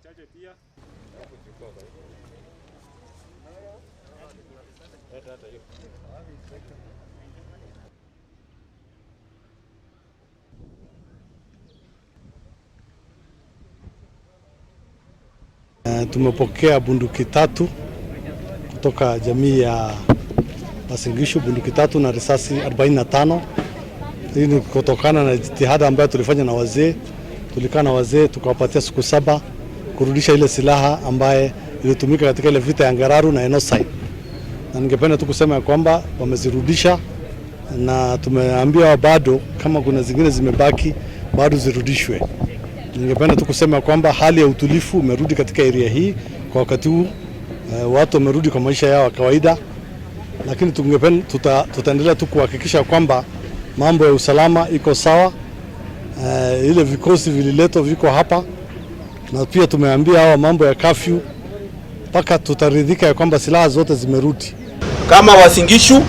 Machache pia. Tumepokea bunduki 3 kutoka jamii ya Uasin Gishu, bunduki 3 na risasi 45. Hii ni kutokana na jitihada ambayo tulifanya na wazee. Tulikaa na wazee tukawapatia siku 7 kurudisha ile silaha ambaye ilitumika katika ile vita ya Ngararu na Enosaid. Na ningependa tu kusema kwamba wamezirudisha, na tumeambia bado kama kuna zingine zimebaki bado zirudishwe. Ningependa tu kusema kwamba hali ya utulivu umerudi katika area hii kwa wakati huu. Watu wamerudi kwa maisha yao ya kawaida, lakini tutaendelea tu kuhakikisha kwamba mambo ya usalama iko sawa. Ile vikosi vililetwa viko hapa, na pia tumeambia hawa mambo ya curfew mpaka tutaridhika ya kwamba silaha zote zimerudi. Kama Uasin Gishu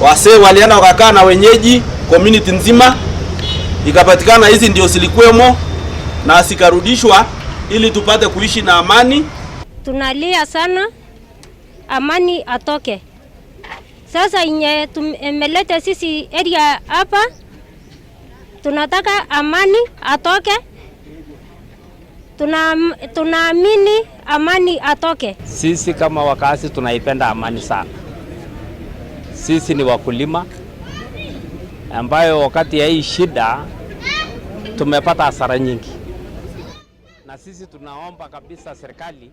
wasee walienda wakakaa na wenyeji community nzima, ikapatikana hizi ndio zilikuwemo na zikarudishwa ili tupate kuishi na amani. Tunalia sana amani atoke. Sasa yenye tumeleta sisi area hapa, tunataka amani atoke. Tunaamini amani atoke. Sisi kama wakazi tunaipenda amani sana. Sisi ni wakulima ambayo wakati ya hii shida tumepata hasara nyingi. Na sisi tunaomba kabisa serikali